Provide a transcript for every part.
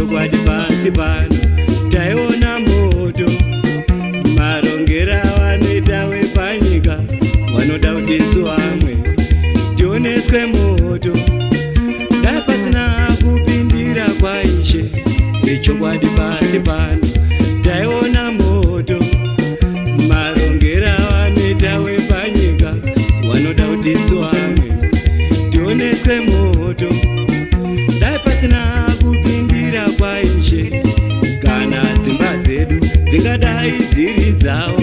Chokwadi pasi pano taiona moto. Marongera vanoita wepanyika vanoda kuti isu vamwe tioneswe moto. Dai pasina kupindira kwaIshe, ichokwadi pasi pano taiona moto. Marongera vanoita wepanyika vanoda kuti isu vamwe tioneswe moto. Dai pasina kupindira kwaIshe, kana dzimba dzedu dzingadai dziri dzavo.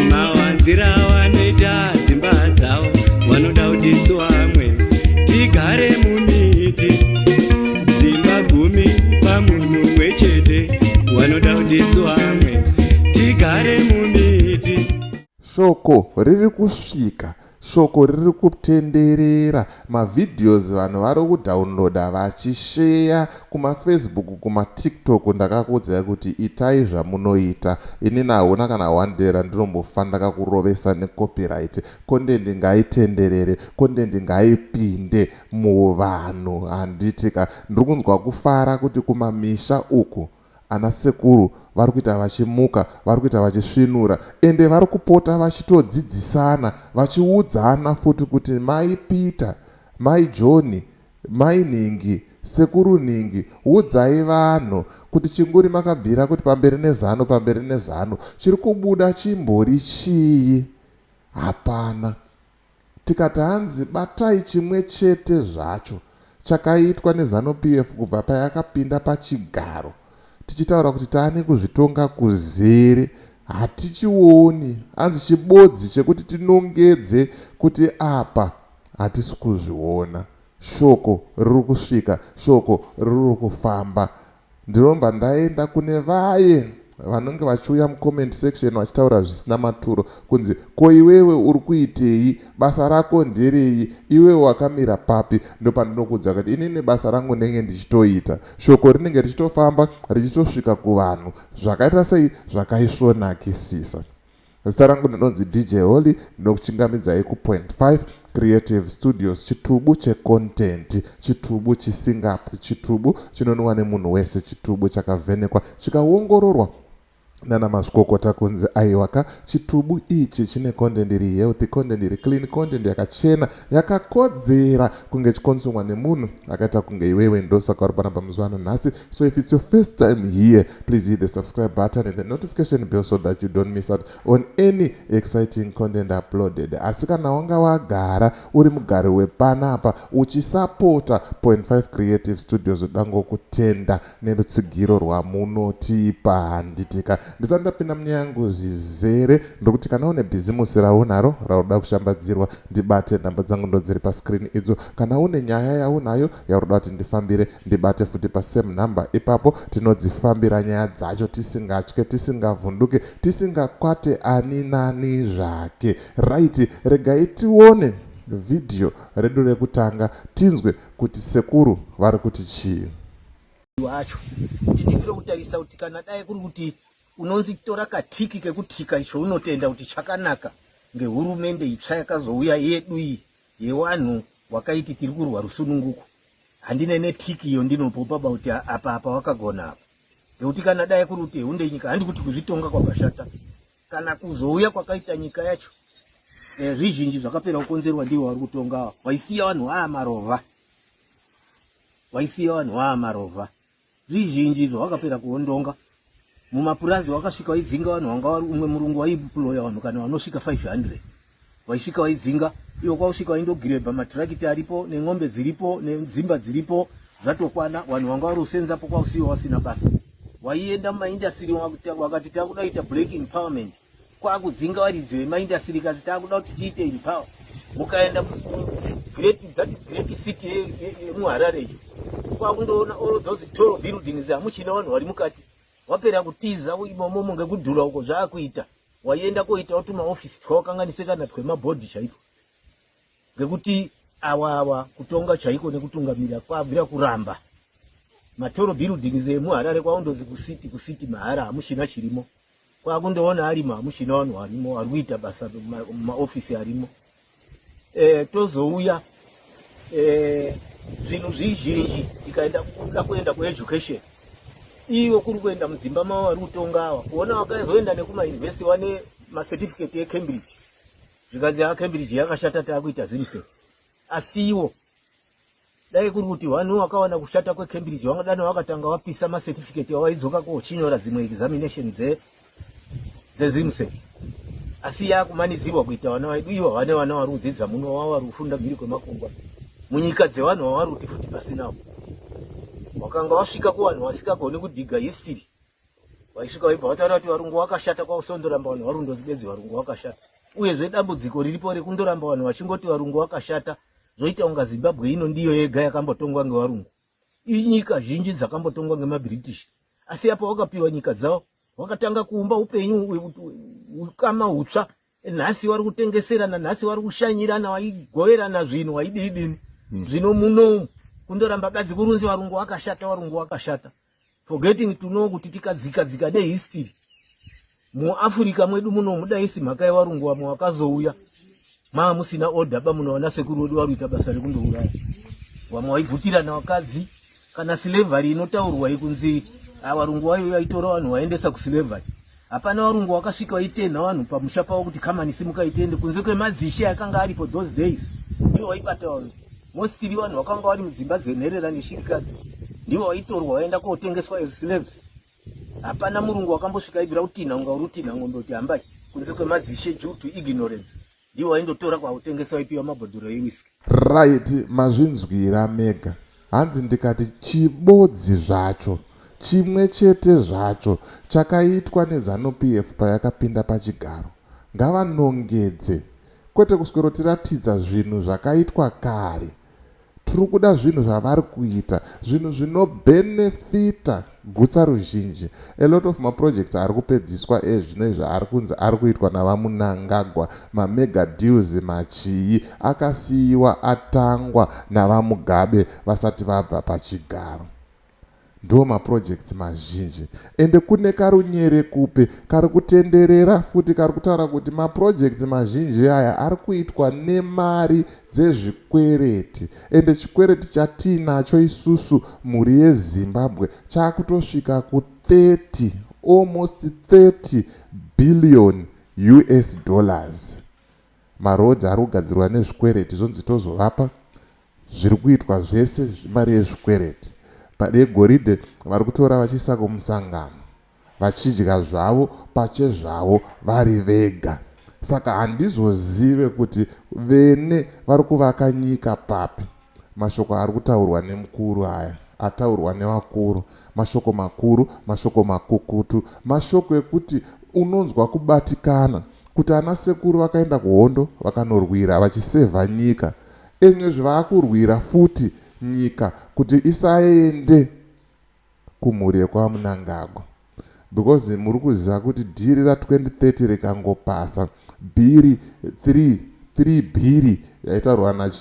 Mawanzira vanoita dzimba dzavo vanoda kuti isu vamwe tigare mumiti. Dzimba 10 pamunhu mumwe chete, vanoda kuti isu vamwe tigare mumiti. Shoko riri kusvika, shoko riri kutenderera. Mavideos vanhu vari kudownloada vachisheya kumaFacebook, kumaTikTok. Ndakakuudzai kuti itai zvamunoita. Inini hauna kana one day randinombofa ndakakurovesa necopyright. Content ngaitenderere, content ngaipinde muvanhu, handitika? Ndiri kunzwa kufara kuti kumamisha uku ana sekuru vari kuita vachimuka, vari kuita vachisvinura, ende vari kupota vachitodzidzisana, vachiudzana futi kuti mai Peter, mai John, mai Ningi, sekuru Ningi, udzai vanhu kuti chinguri makabvira kuti pamberi nezano, pamberi nezano. Chiri kubuda chimbori chii? Hapana. Tikati hanzi batai chimwe chete zvacho chakaitwa neZANU PF kubva payakapinda pachigaro, tichitaura kuti taane kuzvitonga kuzere, hatichioni. Hanzi chibodzi chekuti tinongedze kuti apa hatisi kuzviona. Shoko riri kusvika, shoko riri kufamba. Ndinobva ndaenda kune vaye vanenge vachiuya mucomment section vachitaura zvisina maturo, kunzi ko iwewe uri kuitei? Basa rako nderei? Iwewe wakamira papi? Ndopandinokudza kuti inini basa rangu ndenge ndichitoita shoko rinenge richitofamba, richitosvika kuvanhu zvakaita sei, zvakaisvonakisisa. Zita rangu ndinonzi DJ Holly, ndinokuchingamidzai kuPoint 5 Creative Studios, chitubu checontent, chitubu chisingapwi, chitubu chinonwiwa nemunhu wese, chitubu chakavhenekwa chikaongororwa nana mazvikokota kunzi aiwaka, chitubu ichi chine content iri healthy, content iri clean, content yakachena, yakakodzera kunge chikonsumwa nemunhu akaita kunge iwewe. Ndosaka uri panapa muzuva ano nhasi. So if it's your first time here, please hit the subscribe button and the notification bell so that you don't miss out on any exciting content uploaded. Asi kana wanga wagara uri mugari wepanapa uchisapota Point 5 Creative Studios, dangokutenda nerutsigiro rwamunotipa, handitika? Ndisati ndapinda munyaya yangu zvizere, ndokuti kana une bhizimusi raunaro raunoda kushambadzirwa, ndibate. Nhamba dzangu ndodziri pascreen idzo. Kana une nyaya yaunayo yaunoda kuti ndifambire, ndibate futi pasame number ipapo. Tinodzifambira nyaya dzacho tisingatye, tisingavhunduke, tisingakwate ani nani zvake. Right, regai tione vhidhiyo redu rekutanga, tinzwe kuti sekuru vari kuti chii. Wacho ndinifiro kutarisa kuti kana dai kuri kuti unonzi tora katiki kekutika icho unotenda kuti chakanaka ngehurumende itsva yakazouya yedu iyi yewanhu wakaiti tiri kurwa rusununguko, handine netiki iyo ndinopopa kuti apa apa wakagona apa. Ngekuti kana dai kuri kuti hunde nyika, handi kuti kuzvitonga kwakashata kana kuzouya kwakaita nyika yacho, zvizhinji zvakapera kukonzerwa ndivo vari kutonga. Waisiya vanhu vaa marovha, waisiya vanhu vaa marovha. Zvizhinji izvo wakapera kuondonga mumapurazi, wakasvika waidzinga vanhu vanga vari. Umwe murungu waiemploya vanhu kana vanosvika 500, waisvika waidzinga iwo, kwausvika waindogirebha matirakiti aripo nen'ombe dziripo nedzimba dziripo, zvatokwana. Vanhu vanga vari usenzapo kwausiwa wasina basa. Waienda mumaindastry, wakati takuda kuita black empowerment, kwakudzinga varidzi vemaindastry, kazi takuda kuti tiite empower. Mukaenda great, that great city yemuHarare iyo, kwakundoona all those tall buildings, hamuchina vanhu vari mukati, wapera kutiza imomomo ngekudhura uko zvaakuita. Waienda koitawo tumaofisi twawakanganise kana twemabhodhi chaiko, ngekuti awa awa kutonga chaiko nekutungamira kwabvira kuramba. Matall buildings emuHarare kwaundozi kucity, kucity mahara, hamuchina chirimo. Kwakundoona arimo, hamuchina vanhu varimo vari kuita basa mumaofisi arimo. Tozouya zvinhu zvizhinji, tikaenda kuda kuenda kueducation. Ivo kuri kuenda mudzimba mavo vari kutonga ava, kuona vakazoenda nekumayunivhesiti vane macertificate eCambridge, zvikanzi haa Cambridge yakashata, taakuita Zimsec. Asi ivo dai kuri kuti vanhu vakawana kushata kweCambridge, vangadana vakatanga vapisa macertificate awaidzoka kochinyora dzimwe examination dzeZimsec. Asi yakumanidzirwa kuita vana vedu ivo vane vana vari kudzidza muno, wava vari kufunda mhiri kwemakungwa munyika dzevanhu vavari kuti futi pasinawo. Wakanga wasvika kuvanhu vasikagoni kudhiga history, vaisvika vaibva vataura kuti varungu vakashata, kwausondoramba vanhu varundozi bedzi varungu vakashata. Uyezve dambudziko riripo rekundoramba vanhu vachingoti varungu vakashata, zvoita kunga Zimbabwe ino ndiyo yega yakambotongwa ngevarungu. Inyika zhinji dzakambotongwa ngemaBritish, asi apo wakapiwa nyika dzavo wakatanga kuumba upenyu ukama hutsva. Nhasi vari kutengeserana, nhasi vari kushanyirana, vaigoverana zvinhu, vaidii dini. Zvino munomu kundoramba badzi kurunzi varungu vakashata, varungu vakashata, forgetting to know kuti tikadzika dzika nehistory muAfrica mwedu muno, mudaisi mhaka yevarungu vamwe vakazouya, maa musina order ba. Munoona sekuru wedu vari kuita basa rekundouraya vamwe, vaibvutirana vakadzi, kana slavery inotaurwa ikunzi varungu vayo vaitora vanhu vaendesa kuslavery. Hapana varungu vakasvika vaitenha vanhu pamusha pavo kuti kamani simukai tiende, kunze kwemadzishe akanga aripo those days. Ndivo vaibata vanhu mostly, vanhu vakanga vari mudzimba dzenherera neshirikadzi, ndivo vaitorwa vaenda kotengeswa as slaves. Hapana murungu wakambosvika aibvira kutinha unga uri kutinha ng'ombe kuti hambai, kunze kwemadzishe. Due to ignorance, ndivo vaindotora kwakutengesa, vaipiwa mabhodhoro ewhisky. Right, mazvinzwira mega. Hanzi ndikati chibodzi zvacho chimwe chete zvacho chakaitwa neZANU PF payakapinda pachigaro, ngavanongedze, kwete kuswerotiratidza zvinhu zvakaitwa kare. Tiri kuda zvinhu zvavari kuita, zvinhu zvinobhenefita gutsa ruzhinji. A lot of maprojects ari kupedziswa ezvino izvi ari kunzi ari kuitwa navaMunangagwa, mamega deals machii, akasiyiwa atangwa navaMugabe vasati vabva pachigaro. Ndo maprojects mazhinji. Ende kune karunyerekupe kari kutenderera futi kari kutaura kuti maprojects mazhinji aya ari kuitwa nemari dzezvikwereti. Ende chikwereti chatiinacho isusu mhuri yeZimbabwe chaakutosvika ku30, almost 30 billion US dollars. Marodhi ari kugadzirwa nezvikwereti, zvonzi tozovapa. Zviri kuitwa zvese mari yezvikwereti. Mari yegoridhe vari kutora vachiisa kumusangano, vachidya zvavo pachezvavo vari vega. Saka handizozive kuti vene vari kuvaka nyika papi. Mashoko ari kutaurwa nemukuru aya, ataurwa nevakuru, mashoko makuru, mashoko makukutu, mashoko ekuti unonzwa kubatikana kuti ana sekuru vakaenda kuhondo vakanorwira vachisevha nyika. Enyezvi vaakurwira futi nyika kuti isaende kumhuri yekwaMunangagwa, because muri kuziva kuti dhiri ra2030 rikangopasa, bhiri 3 3 bhiri yaitaurwa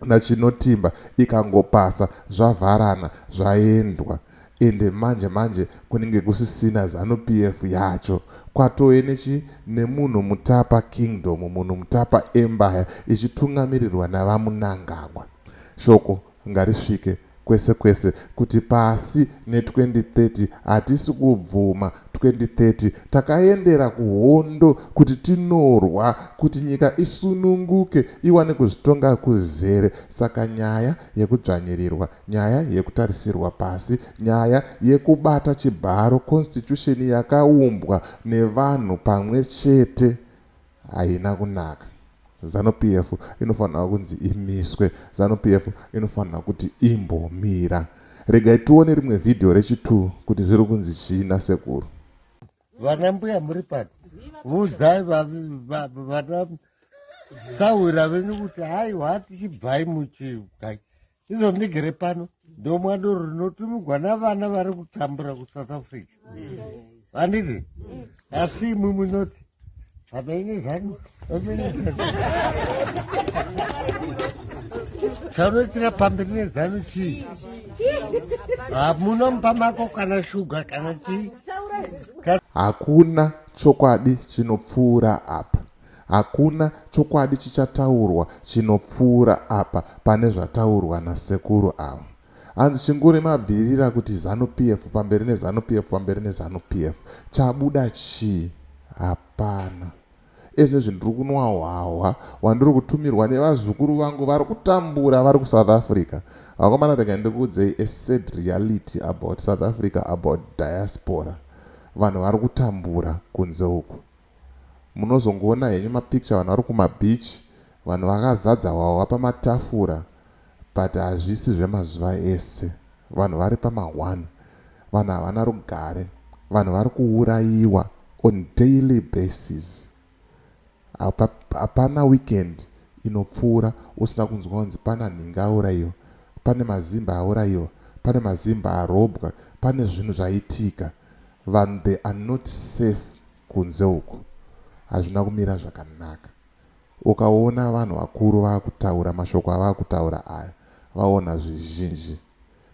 nachinotimba ikangopasa, zvavharana, zvaendwa. Ende manje manje kunenge kusisina ZANU PF yacho, kwatove nechi nemunhu Mutapa Kingdom, munhu Mutapa Empire ichitungamirirwa navaMunangagwa. Shoko ngarisvike kwese kwese kuti pasi ne2030. Hatisi kubvuma 2030. Takaendera kuhondo kuti tinorwa kuti nyika isununguke, iwane kuzvitonga kuzere. Saka nyaya yekudzvanyirirwa, nyaya yekutarisirwa pasi, nyaya yekubata chibharo constitution yakaumbwa nevanhu pamwe chete haina kunaka. ZANU PF inofanira kunzi imiswe. ZANU PF inofanira kuti imbomira. Regai tione rimwe vhidhiyo rechi2 kuti zviri kunzi chii nasekuru. Vana mbuya muri pano, vudzai vana sahwira venyu kuti haiwa, tichibvai muchigai izvo. Ndigere pano, ndomwa doro rinotumigwa navana vari kutambura kuSouth Africa, handiti? Asi imwi munoti pamaine ZANU, pamaine ZANU. Chaunoitira pamberi neZANU chii? Hamuna mumba mako kana shuga kana chii. Hakuna chokwadi chinopfuura apa. Hakuna chokwadi chichataurwa chinopfuura apa pane zvataurwa nasekuru ava. Hanzi chinguri mabvirira kuti Zanu PF pamberi neZanu PF pamberi neZanu PF. Chabuda chii? Hapana. Ezvinezvi ndiri kunwa hwahwa hwandiri kutumirwa nevazukuru vangu vari kutambura vari kuSouth Africa. Vakomana rega ndikuudzei a sad reality about South Africa, about diaspora. Vanhu vari kutambura kunze uku. Munozongoona henyu mapicture vanhu vari kumabeach, vanhu vakazadza hwahwa pamatafura, but hazvisi zvemazuva ese. Vanhu vari pama1, vanhu havana rugare, vanhu vari kuurayiwa on daily basis. Hapana weekend inopfuura usina kunzwa kunzi pana nhingi aurayiwa, pane mazimba aurayiwa, pane mazimba arobwa, pane zvinhu zvaitika. Vanhu they are not safe kunze uku. Hazvina kumira zvakanaka. Ukaona vanhu vakuru vakutaura mashoko avakutaura aya, vaona zvizhinji.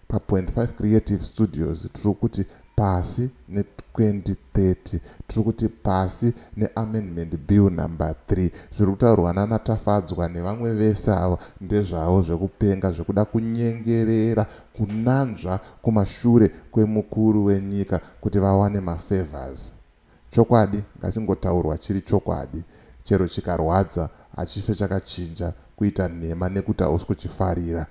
Pa.5 Creative Studios tiri kuti pasi ne2030, tiri kuti pasi neamendment bill number 3. Zviri kutaurwa nanaTafadzwa nevamwe vese avo ndezvavo zvekupenga, zvekuda kunyengerera kunanzva kumashure kwemukuru wenyika kuti vawane mafavors. Chokwadi ngachingotaurwa chiri chokwadi, chero chikarwadza hachife chakachinja kuita nhema nekuti hausi kuchifarira.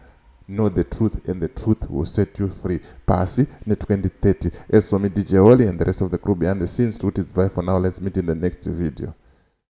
Know the truth and the truth will set you free. Pasi ne2030. As for me, DJ Holly and the rest of the crew behind the scenes, truth is bye for now. Let's meet in the next video.